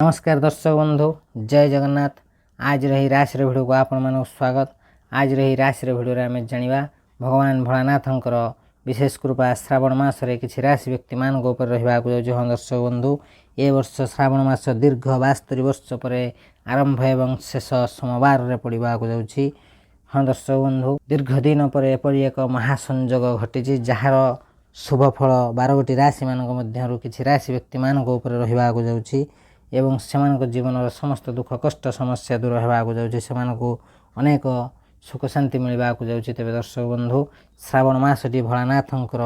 ନମସ୍କାର ଦର୍ଶକ ବନ୍ଧୁ, ଜୟ ଜଗନ୍ନାଥ। ଆଜିର ଏହି ରାଶିର ଭିଡ଼ିଓକୁ ଆପଣମାନଙ୍କୁ ସ୍ୱାଗତ। ଆଜିର ଏହି ରାଶିର ଭିଡ଼ିଓରେ ଆମେ ଜାଣିବା, ଭଗବାନ ଭୋଳାନାଥଙ୍କର ବିଶେଷ କୃପା ଶ୍ରାବଣ ମାସରେ କିଛି ରାଶି ବ୍ୟକ୍ତିମାନଙ୍କ ଉପରେ ରହିବାକୁ ଯାଉଛି। ହଁ ଦର୍ଶକ ବନ୍ଧୁ, ଏ ବର୍ଷ ଶ୍ରାବଣ ମାସ ଦୀର୍ଘ 72 ବର୍ଷ ପରେ ଆରମ୍ଭ ଏବଂ ଶେଷ ସୋମବାରରେ ପଡ଼ିବାକୁ ଯାଉଛି। ହଁ ଦର୍ଶକ ବନ୍ଧୁ, ଦୀର୍ଘ ଦିନ ପରେ ଏପରି ଏକ ମହାସଂଯୋଗ ଘଟିଛି, ଯାହାର ଶୁଭ ଫଳ 12ଗୋଟି ରାଶିମାନଙ୍କ ମଧ୍ୟରୁ କିଛି ରାଶି ବ୍ୟକ୍ତିମାନଙ୍କ ଉପରେ ରହିବାକୁ ଯାଉଛି ଏବଂ ସେମାନଙ୍କ ଜୀବନର ସମସ୍ତ ଦୁଃଖ, କଷ୍ଟ, ସମସ୍ୟା ଦୂର ହେବାକୁ ଯାଉଛି। ସେମାନଙ୍କୁ ଅନେକ ସୁଖ ଶାନ୍ତି ମିଳିବାକୁ ଯାଉଛି। ତେବେ ଦର୍ଶକ ବନ୍ଧୁ, ଶ୍ରାବଣ ମାସଟି ଭୋଳାନାଥଙ୍କର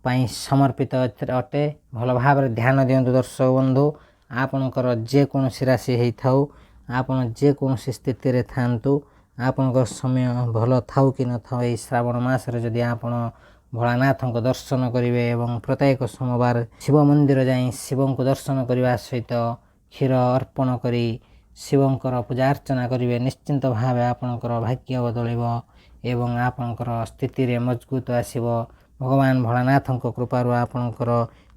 ପାଇଁ ସମର୍ପିତ ଅଟେ। ଭଲ ଭାବରେ ଧ୍ୟାନ ଦିଅନ୍ତୁ ଦର୍ଶକ ବନ୍ଧୁ। ଆପଣଙ୍କର ଯେକୌଣସି ରାଶି ହେଇଥାଉ, ଆପଣ ଯେକୌଣସି ସ୍ଥିତିରେ ଥାଆନ୍ତୁ, ଆପଣଙ୍କ ସମୟ ଭଲ ଥାଉ କି ନଥାଉ, ଏହି ଶ୍ରାବଣ ମାସରେ ଯଦି ଆପଣ ଭୋଳାନାଥଙ୍କ ଦର୍ଶନ କରିବେ ଏବଂ ପ୍ରତ୍ୟେକ ସୋମବାର ଶିବ ମନ୍ଦିର ଯାଇ ଶିବଙ୍କୁ ଦର୍ଶନ କରିବା ସହିତ କ୍ଷୀର ଅର୍ପଣ କରି ଶିବଙ୍କର ପୂଜା ଅର୍ଚ୍ଚନା କରିବେ, ନିଶ୍ଚିନ୍ତ ଭାବେ ଆପଣଙ୍କର ଭାଗ୍ୟ ବଦଳିବ ଏବଂ ଆପଣଙ୍କର ସ୍ଥିତିରେ ମଜବୁତ ଆସିବ। ଭଗବାନ ଭୋଳାନାଥଙ୍କ କୃପାରୁ ଆପଣଙ୍କର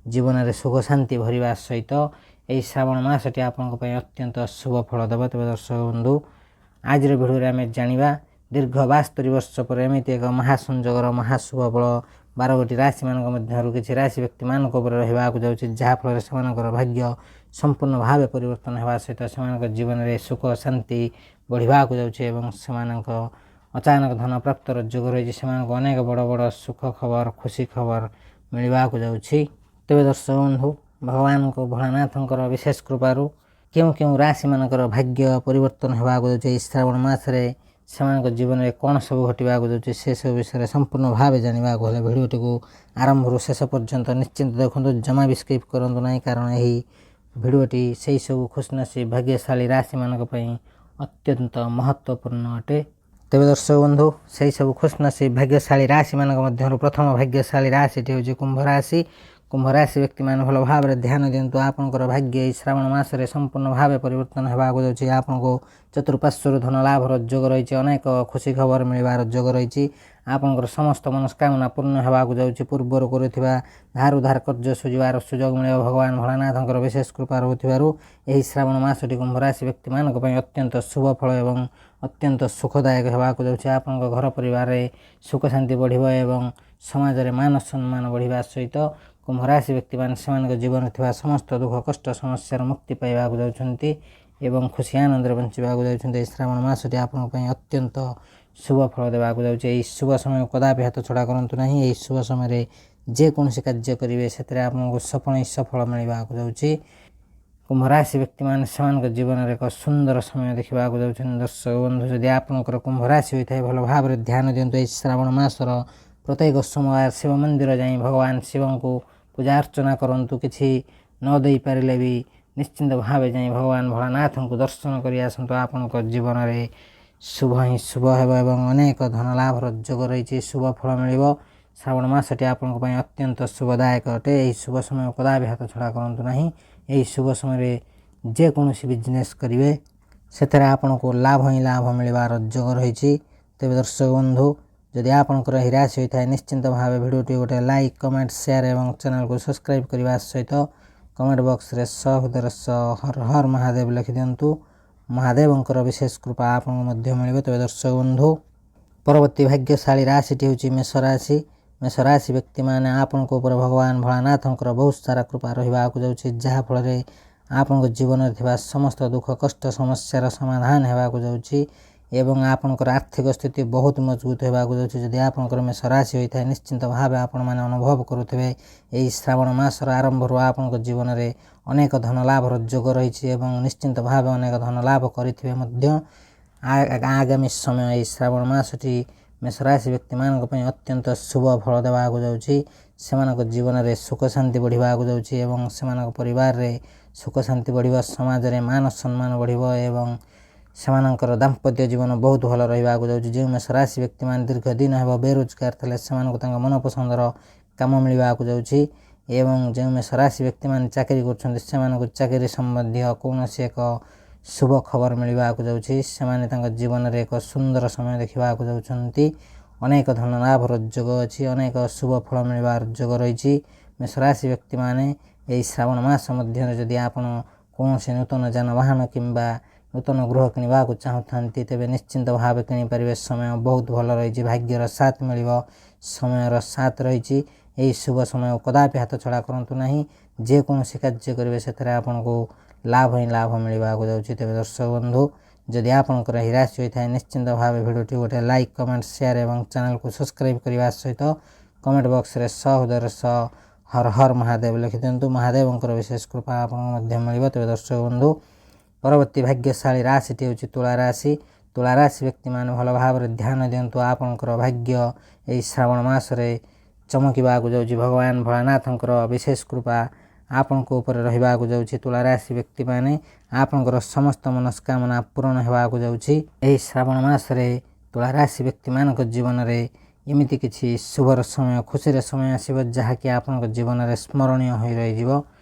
ଜୀବନରେ ସୁଖ ଶାନ୍ତି ଭରିବା ସହିତ ଏହି ଶ୍ରାବଣ ମାସଟି ଆପଣଙ୍କ ପାଇଁ ଅତ୍ୟନ୍ତ ଶୁଭ ଫଳ ଦେବ। ତେବେ ଦର୍ଶକ ବନ୍ଧୁ, ଆଜିର ଭିଡ଼ିଓରେ ଆମେ ଜାଣିବା, ଦୀର୍ଘ 72 ବର୍ଷ ପରେ ଏମିତି ଏକ ମହାସଂଯୋଗର ମହାଶୁଭ ଫଳ 12ଗୋଟି ରାଶିମାନଙ୍କ ମଧ୍ୟରୁ କିଛି ରାଶି ବ୍ୟକ୍ତିମାନଙ୍କ ଉପରେ ରହିବାକୁ ଯାଉଛି, ଯାହାଫଳରେ ସେମାନଙ୍କର ଭାଗ୍ୟ ସମ୍ପୂର୍ଣ୍ଣ ଭାବେ ପରିବର୍ତ୍ତନ ହେବା ସହିତ ସେମାନଙ୍କ ଜୀବନରେ ସୁଖ ଶାନ୍ତି ବଢ଼ିବାକୁ ଯାଉଛି ଏବଂ ସେମାନଙ୍କ ଅଚାନକ ଧନ ପ୍ରାପ୍ତର ଯୋଗ ରହିଛି। ସେମାନଙ୍କୁ ଅନେକ ବଡ଼ ବଡ଼ ସୁଖ ଖବର, ଖୁସି ଖବର ମିଳିବାକୁ ଯାଉଛି। ତେବେ ଦର୍ଶକ ବନ୍ଧୁ, ଭଗବାନଙ୍କ ଭୋଳାନାଥଙ୍କର ବିଶେଷ କୃପାରୁ କେଉଁ କେଉଁ ରାଶିମାନଙ୍କର ଭାଗ୍ୟ ପରିବର୍ତ୍ତନ ହେବାକୁ ଯାଉଛି, ଏହି ଶ୍ରାବଣ ମାସରେ ସେମାନଙ୍କ ଜୀବନରେ କ'ଣ ସବୁ ଘଟିବାକୁ ଯାଉଛି, ସେସବୁ ବିଷୟରେ ସମ୍ପୂର୍ଣ୍ଣ ଭାବେ ଜାଣିବାକୁ ହେଲେ ଭିଡ଼ିଓଟିକୁ ଆରମ୍ଭରୁ ଶେଷ ପର୍ଯ୍ୟନ୍ତ ନିଶ୍ଚିନ୍ତ ଦେଖନ୍ତୁ, ଜମା ବି ସ୍କିପ୍ କରନ୍ତୁ ନାହିଁ। କାରଣ ଏହି ଭିଡ଼ିଓଟି ସେହି ସବୁ ଖୁସନସିବ ଭାଗ୍ୟଶାଳୀ ରାଶିମାନଙ୍କ ପାଇଁ ଅତ୍ୟନ୍ତ ମହତ୍ତ୍ୱପୂର୍ଣ୍ଣ ଅଟେ। ତେବେ ଦର୍ଶକ ବନ୍ଧୁ, ସେହି ସବୁ ଖୁସନସିବ ଭାଗ୍ୟଶାଳୀ ରାଶିମାନଙ୍କ ମଧ୍ୟରୁ ପ୍ରଥମ ଭାଗ୍ୟଶାଳୀ ରାଶିଟି ହେଉଛି କୁମ୍ଭ ରାଶି। କୁମ୍ଭ ରାଶି ବ୍ୟକ୍ତିମାନେ ଭଲ ଭାବରେ ଧ୍ୟାନ ଦିଅନ୍ତୁ। ଆପଣଙ୍କର ଭାଗ୍ୟ ଏହି ଶ୍ରାବଣ ମାସରେ ସମ୍ପୂର୍ଣ୍ଣ ଭାବେ ପରିବର୍ତ୍ତନ ହେବାକୁ ଯାଉଛି। ଆପଣଙ୍କୁ ଚତୁଃପାର୍ଶ୍ୱରୁ ଧନ ଲାଭର ଯୋଗ ରହିଛି। ଅନେକ ଖୁସି ଖବର ମିଳିବାର ଯୋଗ ରହିଛି। ଆପଣଙ୍କର ସମସ୍ତ ମନସ୍କାମନା ପୂର୍ଣ୍ଣ ହେବାକୁ ଯାଉଛି। ପୂର୍ବରୁ କରୁଥିବା ଧାର ଉଧାର କର୍ଜ ସୁଝିବାର ସୁଯୋଗ ମିଳିବ। ଭଗବାନ ଭୋଳାନାଥଙ୍କର ବିଶେଷ କୃପା ରହୁଥିବାରୁ ଏହି ଶ୍ରାବଣ ମାସଟି କୁମ୍ଭ ରାଶି ବ୍ୟକ୍ତିମାନଙ୍କ ପାଇଁ ଅତ୍ୟନ୍ତ ଶୁଭ ଫଳ ଏବଂ ଅତ୍ୟନ୍ତ ସୁଖଦାୟକ ହେବାକୁ ଯାଉଛି। ଆପଣଙ୍କ ଘର ପରିବାରରେ ସୁଖ ଶାନ୍ତି ବଢ଼ିବ ଏବଂ ସମାଜରେ ମାନ ସମ୍ମାନ ବଢ଼ିବା ସହିତ କୁମ୍ଭ ରାଶି ବ୍ୟକ୍ତିମାନେ ସେମାନଙ୍କ ଜୀବନରେ ଥିବା ସମସ୍ତ ଦୁଃଖ, କଷ୍ଟ, ସମସ୍ୟାର ମୁକ୍ତି ପାଇବାକୁ ଯାଉଛନ୍ତି ଏବଂ ଖୁସି ଆନନ୍ଦରେ ବଞ୍ଚିବାକୁ ଯାଉଛନ୍ତି। ଏହି ଶ୍ରାବଣ ମାସଟି ଆପଣଙ୍କ ପାଇଁ ଅତ୍ୟନ୍ତ ଶୁଭ ଫଳ ଦେବାକୁ ଯାଉଛି। ଏହି ଶୁଭ ସମୟ କଦାପି ହାତ ଛଡ଼ା କରନ୍ତୁ ନାହିଁ। ଏହି ଶୁଭ ସମୟରେ ଯେକୌଣସି କାର୍ଯ୍ୟ କରିବେ, ସେଥିରେ ଆପଣଙ୍କୁ ସଫଳ ହିଁ ସଫଳ ମିଳିବାକୁ ଯାଉଛି। କୁମ୍ଭ ରାଶି ବ୍ୟକ୍ତିମାନେ ସେମାନଙ୍କ ଜୀବନରେ ଏକ ସୁନ୍ଦର ସମୟ ଦେଖିବାକୁ ଯାଉଛନ୍ତି। ଦର୍ଶକ ବନ୍ଧୁ, ଯଦି ଆପଣଙ୍କର କୁମ୍ଭ ରାଶି ହୋଇଥାଏ, ଭଲ ଭାବରେ ଧ୍ୟାନ ଦିଅନ୍ତୁ। ଏହି ଶ୍ରାବଣ ମାସର ପ୍ରତ୍ୟେକ ସୋମବାର ଶିବ ମନ୍ଦିର ଯାଇ ଭଗବାନ ଶିବଙ୍କୁ ପୂଜା ଅର୍ଚ୍ଚନା କରନ୍ତୁ। କିଛି ନ ଦେଇପାରିଲେ ବି ନିଶ୍ଚିନ୍ତ ଭାବେ ଯାଇ ଭଗବାନ ଭୋଳାନାଥଙ୍କୁ ଦର୍ଶନ କରି ଆସନ୍ତୁ। ଆପଣଙ୍କ ଜୀବନରେ ଶୁଭ ହିଁ ଶୁଭ ହେବ ଏବଂ ଅନେକ ଧନ ଲାଭର ଯୋଗ ରହିଛି, ଶୁଭ ଫଳ ମିଳିବ। ଶ୍ରାବଣ ମାସଟି ଆପଣଙ୍କ ପାଇଁ ଅତ୍ୟନ୍ତ ଶୁଭଦାୟକ ଅଟେ। ଏହି ଶୁଭ ସମୟ କଦାପି ହାତ ଛଡ଼ା କରନ୍ତୁ ନାହିଁ। ଏହି ଶୁଭ ସମୟରେ ଯେକୌଣସି ବିଜନେସ୍ କରିବେ, ସେଥିରେ ଆପଣଙ୍କୁ ଲାଭ ହିଁ ଲାଭ ମିଳିବାର ଯୋଗ ରହିଛି। ତେବେ ଦର୍ଶକ ବନ୍ଧୁ, ଯଦି ଆପଣଙ୍କର ଏହି ରାଶି ହୋଇଥାଏ, ନିଶ୍ଚିନ୍ତ ଭାବେ ଭିଡ଼ିଓଟି ଗୋଟେ ଲାଇକ୍, କମେଣ୍ଟ, ସେୟାର ଏବଂ ଚ୍ୟାନେଲକୁ ସବସ୍କ୍ରାଇବ୍ କରିବା ସହିତ କମେଣ୍ଟ ବକ୍ସରେ ସହୃଦୟର ସହ ହର ହର ମହାଦେବ ଲେଖିଦିଅନ୍ତୁ। ମହାଦେବଙ୍କର ବିଶେଷ କୃପା ଆପଣଙ୍କୁ ମଧ୍ୟ ମିଳିବ। ତେବେ ଦର୍ଶକ ବନ୍ଧୁ, ପରବର୍ତ୍ତୀ ଭାଗ୍ୟଶାଳୀ ରାଶିଟି ହେଉଛି ମେଷ ରାଶି। ମେଷ ରାଶି ବ୍ୟକ୍ତିମାନେ, ଆପଣଙ୍କ ଉପରେ ଭଗବାନ ଭୋଳାନାଥଙ୍କର ବହୁତ ସାରା କୃପା ରହିବାକୁ ଯାଉଛି, ଯାହାଫଳରେ ଆପଣଙ୍କ ଜୀବନରେ ଥିବା ସମସ୍ତ ଦୁଃଖ, କଷ୍ଟ, ସମସ୍ୟାର ସମାଧାନ ହେବାକୁ ଯାଉଛି ଏବଂ ଆପଣଙ୍କର ଆର୍ଥିକ ସ୍ଥିତି ବହୁତ ମଜବୁତ ହେବାକୁ ଯାଉଛି। ଯଦି ଆପଣଙ୍କର ମେଷ ରାଶି ହୋଇଥାଏ, ନିଶ୍ଚିନ୍ତ ଭାବେ ଆପଣମାନେ ଅନୁଭବ କରୁଥିବେ, ଏହି ଶ୍ରାବଣ ମାସର ଆରମ୍ଭରୁ ଆପଣଙ୍କ ଜୀବନରେ ଅନେକ ଧନ ଲାଭର ଯୋଗ ରହିଛି ଏବଂ ନିଶ୍ଚିନ୍ତ ଭାବେ ଅନେକ ଧନ ଲାଭ କରିଥିବେ ମଧ୍ୟ। ଆଗାମୀ ସମୟ ଏହି ଶ୍ରାବଣ ମାସଟି ମେଷ ରାଶି ବ୍ୟକ୍ତିମାନଙ୍କ ପାଇଁ ଅତ୍ୟନ୍ତ ଶୁଭ ଫଳ ଦେବାକୁ ଯାଉଛି। ସେମାନଙ୍କ ଜୀବନରେ ସୁଖ ଶାନ୍ତି ବଢ଼ିବାକୁ ଯାଉଛି ଏବଂ ସେମାନଙ୍କ ପରିବାରରେ ସୁଖ ଶାନ୍ତି ବଢ଼ିବ, ସମାଜରେ ମାନ ସମ୍ମାନ ବଢ଼ିବ ଏବଂ ସେମାନଙ୍କର ଦାମ୍ପତ୍ୟ ଜୀବନ ବହୁତ ଭଲ ରହିବାକୁ ଯାଉଛି। ଯେଉଁ ମେଷ ରାଶି ବ୍ୟକ୍ତିମାନେ ଦୀର୍ଘ ଦିନ ହେବ ବେରୋଜଗାର ଥିଲେ, ସେମାନଙ୍କୁ ତାଙ୍କ ମନପସନ୍ଦର କାମ ମିଳିବାକୁ ଯାଉଛି ଏବଂ ଯେଉଁ ମେଷ ରାଶି ବ୍ୟକ୍ତିମାନେ ଚାକିରି କରୁଛନ୍ତି, ସେମାନଙ୍କୁ ଚାକିରି ସମ୍ବନ୍ଧୀୟ କୌଣସି ଏକ ଶୁଭ ଖବର ମିଳିବାକୁ ଯାଉଛି। ସେମାନେ ତାଙ୍କ ଜୀବନରେ ଏକ ସୁନ୍ଦର ସମୟ ଦେଖିବାକୁ ଯାଉଛନ୍ତି। ଅନେକ ଧନ ଲାଭର ଯୋଗ ଅଛି, ଅନେକ ଶୁଭ ଫଳ ମିଳିବାର ଯୋଗ ରହିଛି। ମେଷ ରାଶି ବ୍ୟକ୍ତିମାନେ, ଏହି ଶ୍ରାବଣ ମାସ ମଧ୍ୟରେ ଯଦି ଆପଣ କୌଣସି ନୂତନ ଯାନବାହନ କିମ୍ବା ନୂତନ ଗୃହ କିଣିବାକୁ ଚାହୁଁଥାନ୍ତି, ତେବେ ନିଶ୍ଚିନ୍ତ ଭାବେ କିଣିପାରିବେ। ସମୟ ବହୁତ ଭଲ ରହିଛି, ଭାଗ୍ୟର ସାଥ ମିଳିବ, ସମୟର ସାଥ ରହିଛି। ଏହି ଶୁଭ ସମୟ କଦାପି ହାତ ଛଡ଼ା କରନ୍ତୁ ନାହିଁ। ଯେକୌଣସି କାର୍ଯ୍ୟ କରିବେ, ସେଥିରେ ଆପଣଙ୍କୁ ଲାଭ ହିଁ ଲାଭ ମିଳିବାକୁ ଯାଉଛି। ତେବେ ଦର୍ଶକ ବନ୍ଧୁ, ଯଦି ଆପଣଙ୍କର ଏହି ରାଶି ହୋଇଥାଏ, ନିଶ୍ଚିନ୍ତ ଭାବେ ଭିଡ଼ିଓଟି ଗୋଟେ ଲାଇକ୍, କମେଣ୍ଟ, ସେୟାର ଏବଂ ଚ୍ୟାନେଲକୁ ସବସ୍କ୍ରାଇବ୍ କରିବା ସହିତ କମେଣ୍ଟ ବକ୍ସରେ ସହୃଦୟର ସହ ହର ହର ମହାଦେବ ଲେଖିଦିଅନ୍ତୁ। ମହାଦେବଙ୍କର ବିଶେଷ କୃପା ଆପଣଙ୍କୁ ମଧ୍ୟ ମିଳିବ। ତେବେ ଦର୍ଶକ ବନ୍ଧୁ, ପରବର୍ତ୍ତୀ ଭାଗ୍ୟଶାଳୀ ରାଶିଟି ହେଉଛି ତୁଳା ରାଶି। ତୁଳା ରାଶି ବ୍ୟକ୍ତିମାନେ ଭଲ ଭାବରେ ଧ୍ୟାନ ଦିଅନ୍ତୁ। ଆପଣଙ୍କର ଭାଗ୍ୟ ଏହି ଶ୍ରାବଣ ମାସରେ ଚମକିବାକୁ ଯାଉଛି। ଭଗବାନ ଭୋଳାନାଥଙ୍କର ବିଶେଷ କୃପା ଆପଣଙ୍କ ଉପରେ ରହିବାକୁ ଯାଉଛି। ତୁଳା ରାଶି ବ୍ୟକ୍ତିମାନେ, ଆପଣଙ୍କର ସମସ୍ତ ମନସ୍କାମନା ପୂରଣ ହେବାକୁ ଯାଉଛି। ଏହି ଶ୍ରାବଣ ମାସରେ ତୁଳା ରାଶି ବ୍ୟକ୍ତିମାନଙ୍କ ଜୀବନରେ ଏମିତି କିଛି ଶୁଭର ସମୟ, ଖୁସିର ସମୟ ଆସିବ, ଯାହାକି ଆପଣଙ୍କ ଜୀବନରେ ସ୍ମରଣୀୟ ହୋଇ ରହିଯିବ।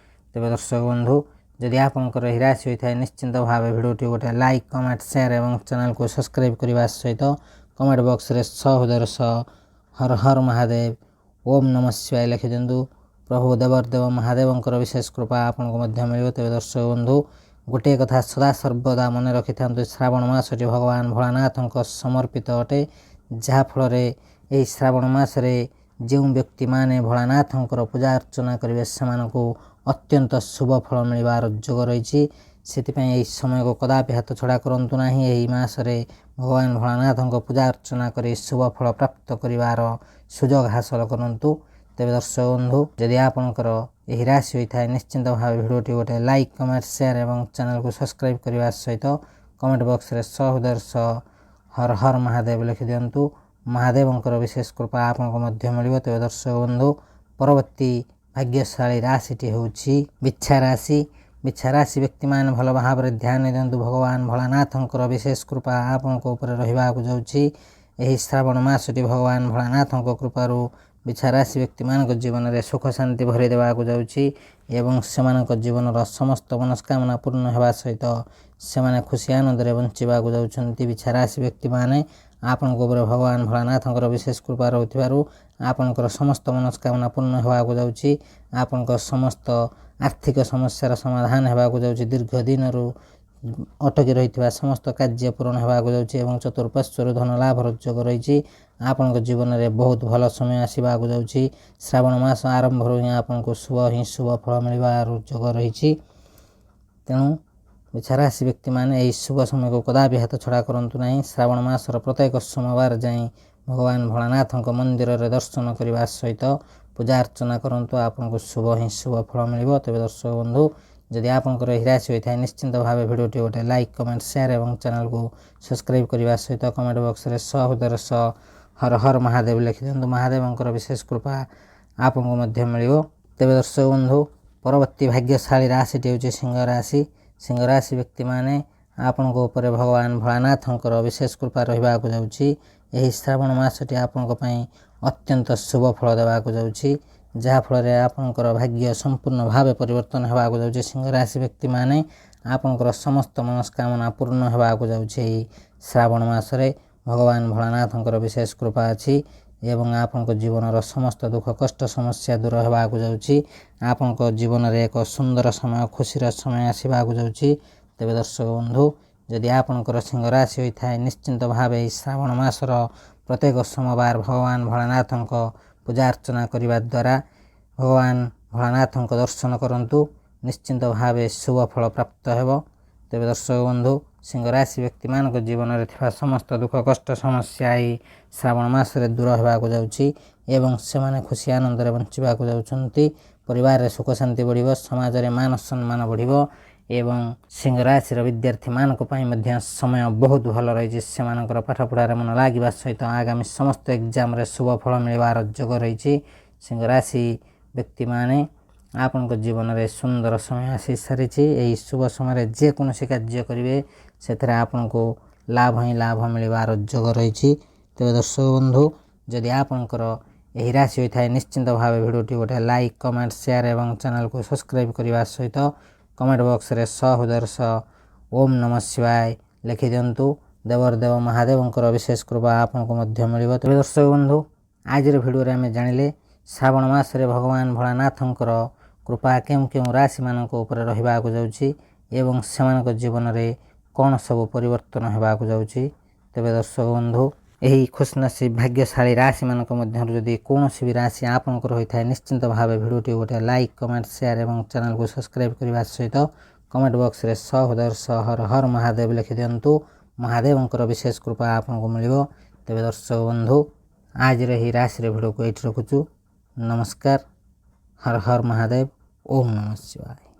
ତେବେ ଦର୍ଶକ ବନ୍ଧୁ, ଯଦି ଆପଣଙ୍କର ଏହି ରାଶି ହୋଇଥାଏ, ନିଶ୍ଚିନ୍ତ ଭାବେ ଭିଡ଼ିଓଟି ଗୋଟେ ଲାଇକ୍, କମେଣ୍ଟ, ସେୟାର ଏବଂ ଚ୍ୟାନେଲକୁ ସବସ୍କ୍ରାଇବ୍ କରିବା ସହିତ କମେଣ୍ଟ ବକ୍ସରେ ସହୃଦୟର ସହ ହର ହର ମହାଦେବ, ଓମ୍ ନମ ଶିବାୟ ଲେଖିଦିଅନ୍ତୁ। ପ୍ରଭୁ ଦେବଦେବ ମହାଦେବଙ୍କର ବିଶେଷ କୃପା ଆପଣଙ୍କୁ ମଧ୍ୟ ମିଳିବ। ତେବେ ଦର୍ଶକ ବନ୍ଧୁ, ଗୋଟିଏ କଥା ସଦା ସର୍ବଦା ମନେ ରଖିଥାନ୍ତୁ, ଶ୍ରାବଣ ମାସଟି ଭଗବାନ ଭୋଳାନାଥଙ୍କ ସମର୍ପିତ ଅଟେ, ଯାହାଫଳରେ ଏହି ଶ୍ରାବଣ ମାସରେ ଯେଉଁ ବ୍ୟକ୍ତିମାନେ ଭୋଳାନାଥଙ୍କର ପୂଜା ଅର୍ଚ୍ଚନା କରିବେ, ସେମାନଙ୍କୁ ଅତ୍ୟନ୍ତ ଶୁଭ ଫଳ ମିଳିବାର ଯୋଗ ରହିଛି। ସେଥିପାଇଁ ଏହି ସମୟକୁ କଦାପି ହାତ ଛଡ଼ା କରନ୍ତୁ ନାହିଁ। ଏହି ମାସରେ ଭଗବାନ ଭୋଳାନାଥଙ୍କ ପୂଜା ଅର୍ଚ୍ଚନା କରି ଶୁଭ ଫଳ ପ୍ରାପ୍ତ କରିବାର ସୁଯୋଗ ହାସଲ କରନ୍ତୁ। ତେବେ ଦର୍ଶକ ବନ୍ଧୁ, ଯଦି ଆପଣଙ୍କର ଏହି ରାଶି ହୋଇଥାଏ, ନିଶ୍ଚିନ୍ତ ଭାବେ ଭିଡ଼ିଓଟି ଗୋଟେ ଲାଇକ୍, କମେଣ୍ଟ, ସେୟାର ଏବଂ ଚ୍ୟାନେଲକୁ ସବସ୍କ୍ରାଇବ୍ କରିବା ସହିତ କମେଣ୍ଟ ବକ୍ସରେ ସହୃଦୟର ସହ ହର ହର ମହାଦେବ ଲେଖିଦିଅନ୍ତୁ। ମହାଦେବଙ୍କର ବିଶେଷ କୃପା ଆପଣଙ୍କୁ ମଧ୍ୟ ମିଳିବ। ତେବେ ଦର୍ଶକ ବନ୍ଧୁ, ପରବର୍ତ୍ତୀ ଭାଗ୍ୟଶାଳୀ ରାଶିଟି ହେଉଛି ବିଛା ରାଶି। ବିଛା ରାଶି ବ୍ୟକ୍ତିମାନେ ଭଲ ଭାବରେ ଧ୍ୟାନ ଦିଅନ୍ତୁ। ଭଗବାନ ଭୋଳାନାଥଙ୍କର ବିଶେଷ କୃପା ଆପଣଙ୍କ ଉପରେ ରହିବାକୁ ଯାଉଛି। ଏହି ଶ୍ରାବଣ ମାସଟି ଭଗବାନ ଭୋଳାନାଥଙ୍କ କୃପାରୁ ବିଛା ରାଶି ବ୍ୟକ୍ତିମାନଙ୍କ ଜୀବନରେ ସୁଖ ଶାନ୍ତି ଭରି ଦେବାକୁ ଯାଉଛି ଏବଂ ସେମାନଙ୍କ ଜୀବନର ସମସ୍ତ ମନସ୍କାମନା ପୂର୍ଣ୍ଣ ହେବା ସହିତ ସେମାନେ ଖୁସି ଆନନ୍ଦରେ ବଞ୍ଚିବାକୁ ଯାଉଛନ୍ତି। ବିଛା ରାଶି ବ୍ୟକ୍ତିମାନେ, ଆପଣଙ୍କ ଉପରେ ଭଗବାନ ଭୋଳାନାଥଙ୍କର ବିଶେଷ କୃପା ରହୁଥିବାରୁ ଆପଣଙ୍କର ସମସ୍ତ ମନସ୍କାମନା ପୂର୍ଣ୍ଣ ହେବାକୁ ଯାଉଛି। ଆପଣଙ୍କ ସମସ୍ତ ଆର୍ଥିକ ସମସ୍ୟାର ସମାଧାନ ହେବାକୁ ଯାଉଛି। ଦୀର୍ଘ ଦିନରୁ ଅଟକି ରହିଥିବା ସମସ୍ତ କାର୍ଯ୍ୟ ପୂରଣ ହେବାକୁ ଯାଉଛି ଏବଂ ଚତୁଃପାର୍ଶ୍ୱରୁ ଧନ ଲାଭର ଯୋଗ ରହିଛି। ଆପଣଙ୍କ ଜୀବନରେ ବହୁତ ଭଲ ସମୟ ଆସିବାକୁ ଯାଉଛି। ଶ୍ରାବଣ ମାସ ଆରମ୍ଭରୁ ହିଁ ଆପଣଙ୍କୁ ଶୁଭ ହିଁ ଶୁଭ ଫଳ ମିଳିବାର ଯୋଗ ରହିଛି। ତେଣୁ ବିଛାରାଶି ବ୍ୟକ୍ତିମାନେ ଏହି ଶୁଭ ସମୟକୁ କଦାପି ହାତ ଛଡ଼ା କରନ୍ତୁ ନାହିଁ। ଶ୍ରାବଣ ମାସର ପ୍ରତ୍ୟେକ ସୋମବାର ଯାଇ ଭଗବାନ ଭୋଳାନାଥଙ୍କ ମନ୍ଦିରରେ ଦର୍ଶନ କରିବା ସହିତ ପୂଜା ଅର୍ଚ୍ଚନା କରନ୍ତୁ। ଆପଣଙ୍କୁ ଶୁଭ ହିଁ ଶୁଭ ଫଳ ମିଳିବ। ତେବେ ଦର୍ଶକ ବନ୍ଧୁ, ଯଦି ଆପଣଙ୍କର ଏହି ରାଶି ହୋଇଥାଏ, ନିଶ୍ଚିନ୍ତ ଭାବେ ଭିଡ଼ିଓଟି ଗୋଟେ ଲାଇକ୍, କମେଣ୍ଟ, ସେୟାର ଏବଂ ଚ୍ୟାନେଲକୁ ସବସ୍କ୍ରାଇବ୍ କରିବା ସହିତ କମେଣ୍ଟ ବକ୍ସରେ ସହୃଦୟର ସହ ହର ହର ମହାଦେବ ଲେଖିଦିଅନ୍ତୁ। ମହାଦେବଙ୍କର ବିଶେଷ କୃପା ଆପଣଙ୍କୁ ମଧ୍ୟ ମିଳିବ। ତେବେ ଦର୍ଶକ ବନ୍ଧୁ, ପରବର୍ତ୍ତୀ ଭାଗ୍ୟଶାଳୀ ରାଶିଟି ହେଉଛି ସିଂହ ରାଶି। ସିଂହ ରାଶି ବ୍ୟକ୍ତିମାନେ, ଆପଣଙ୍କ ଉପରେ ଭଗବାନ ଭୋଳାନାଥଙ୍କର ବିଶେଷ କୃପା ରହିବାକୁ ଯାଉଛି। ଏହି ଶ୍ରାବଣ ମାସଟି ଆପଣଙ୍କ ପାଇଁ ଅତ୍ୟନ୍ତ ଶୁଭ ଫଳ ଦେବାକୁ ଯାଉଛି, ଯାହାଫଳରେ ଆପଣଙ୍କର ଭାଗ୍ୟ ସମ୍ପୂର୍ଣ୍ଣ ଭାବେ ପରିବର୍ତ୍ତନ ହେବାକୁ ଯାଉଛି। ସିଂହ ରାଶି ବ୍ୟକ୍ତିମାନେ, ଆପଣଙ୍କର ସମସ୍ତ ମନସ୍କାମନା ପୂର୍ଣ୍ଣ ହେବାକୁ ଯାଉଛି। ଏହି ଶ୍ରାବଣ ମାସରେ ଭଗବାନ ଭୋଳାନାଥଙ୍କର ବିଶେଷ କୃପା ଅଛି ଏବଂ ଆପଣଙ୍କ ଜୀବନର ସମସ୍ତ ଦୁଃଖ କଷ୍ଟ ସମସ୍ୟା ଦୂର ହେବାକୁ ଯାଉଛି। ଆପଣଙ୍କ ଜୀବନରେ ଏକ ସୁନ୍ଦର ସମୟ, ଖୁସିର ସମୟ ଆସିବାକୁ ଯାଉଛି। ତେବେ ଦର୍ଶକ ବନ୍ଧୁ, ଯଦି ଆପଣଙ୍କର ସିଂହ ରାଶି ହୋଇଥାଏ, ନିଶ୍ଚିନ୍ତ ଭାବେ ଏହି ଶ୍ରାବଣ ମାସର ପ୍ରତ୍ୟେକ ସୋମବାର ଭଗବାନ ଭୋଳାନାଥଙ୍କ ପୂଜା ଅର୍ଚ୍ଚନା କରିବା ଦ୍ୱାରା ଭଗବାନ ଭୋଳାନାଥଙ୍କ ଦର୍ଶନ କରନ୍ତୁ। ନିଶ୍ଚିନ୍ତ ଭାବେ ଶୁଭ ଫଳ ପ୍ରାପ୍ତ ହେବ। ତେବେ ଦର୍ଶକ ବନ୍ଧୁ, ସିଂହ ରାଶି ବ୍ୟକ୍ତିମାନଙ୍କ ଜୀବନରେ ଥିବା ସମସ୍ତ ଦୁଃଖ କଷ୍ଟ ସମସ୍ୟା ଏହି ଶ୍ରାବଣ ମାସରେ ଦୂର ହେବାକୁ ଯାଉଛି ଏବଂ ସେମାନେ ଖୁସି ଆନନ୍ଦରେ ବଞ୍ଚିବାକୁ ଯାଉଛନ୍ତି। ପରିବାରରେ ସୁଖ ଶାନ୍ତି ବଢ଼ିବ, ସମାଜରେ ମାନ ସମ୍ମାନ ବଢ଼ିବ ଏବଂ ସିଂହ ରାଶିର ବିଦ୍ୟାର୍ଥୀମାନଙ୍କ ପାଇଁ ମଧ୍ୟ ସମୟ ବହୁତ ଭଲ ରହିଛି। ସେମାନଙ୍କର ପାଠପଢ଼ାରେ ମନ ଲାଗିବା ସହିତ ଆଗାମୀ ସମସ୍ତ ଏକ୍ଜାମରେ ଶୁଭ ଫଳ ମିଳିବାର ଯୋଗ ରହିଛି। ସିଂହ ରାଶି ବ୍ୟକ୍ତିମାନେ, ଆପଣଙ୍କ ଜୀବନରେ ସୁନ୍ଦର ସମୟ ଆସି ସାରିଛି। ଏହି ଶୁଭ ସମୟରେ ଯେକୌଣସି କାର୍ଯ୍ୟ କରିବେ, ସେଥିରେ ଆପଣଙ୍କୁ ଲାଭ ହିଁ ଲାଭ ମିଳିବାର ଯୋଗ ରହିଛି। ତେବେ ଦର୍ଶକ ବନ୍ଧୁ, ଯଦି ଆପଣଙ୍କର ଏହି ରାଶି ହୋଇଥାଏ, ନିଶ୍ଚିନ୍ତ ଭାବେ ଭିଡ଼ିଓଟି ଗୋଟେ ଲାଇକ୍, କମେଣ୍ଟ, ସେୟାର ଏବଂ ଚ୍ୟାନେଲକୁ ସବସ୍କ୍ରାଇବ୍ କରିବା ସହିତ କମେଣ୍ଟ ବକ୍ସରେ ସହୃଦୟର ସହ ଓମ୍ ନମ ଶିବାୟ ଲେଖିଦିଅନ୍ତୁ। ଦେବର ଦେବ ମହାଦେବଙ୍କର ବିଶେଷ କୃପା ଆପଣଙ୍କୁ ମଧ୍ୟ ମିଳିବ। ତେବେ ଦର୍ଶକ ବନ୍ଧୁ, ଆଜିର ଭିଡ଼ିଓରେ ଆମେ ଜାଣିଲେ ଶ୍ରାବଣ ମାସରେ ଭଗବାନ ଭୋଳାନାଥଙ୍କର କୃପା କେଉଁ କେଉଁ ରାଶିମାନଙ୍କ ଉପରେ ରହିବାକୁ ଯାଉଛି ଏବଂ ସେମାନଙ୍କ ଜୀବନରେ କ'ଣ ସବୁ ପରିବର୍ତ୍ତନ ହେବାକୁ ଯାଉଛି। ତେବେ ଦର୍ଶକ ବନ୍ଧୁ, ଏହି ଖୁସନସିବ ଭାଗ୍ୟଶାଳୀ ରାଶିମାନଙ୍କ ମଧ୍ୟରୁ ଯଦି କୌଣସି ବି ରାଶି ଆପଣଙ୍କର ହୋଇଥାଏ, ନିଶ୍ଚିନ୍ତ ଭାବେ ଭିଡ଼ିଓଟି ଗୋଟେ ଲାଇକ୍, କମେଣ୍ଟ, ସେୟାର ଏବଂ ଚ୍ୟାନେଲକୁ ସବସ୍କ୍ରାଇବ୍ କରିବା ସହିତ କମେଣ୍ଟ ବକ୍ସରେ ସହୋଦର ହର ହର ମହାଦେବ ଲେଖିଦିଅନ୍ତୁ। ମହାଦେବଙ୍କର ବିଶେଷ କୃପା ଆପଣଙ୍କୁ ମିଳିବ। ତେବେ ଦର୍ଶକ ବନ୍ଧୁ, ଆଜିର ଏହି ରାଶିର ଭିଡ଼ିଓକୁ ଏଇଠି ରଖୁଛୁ। ନମସ୍କାର। ହର ହର ମହାଦେବ। ଓମ୍ ନମଃ ଶିବାୟ।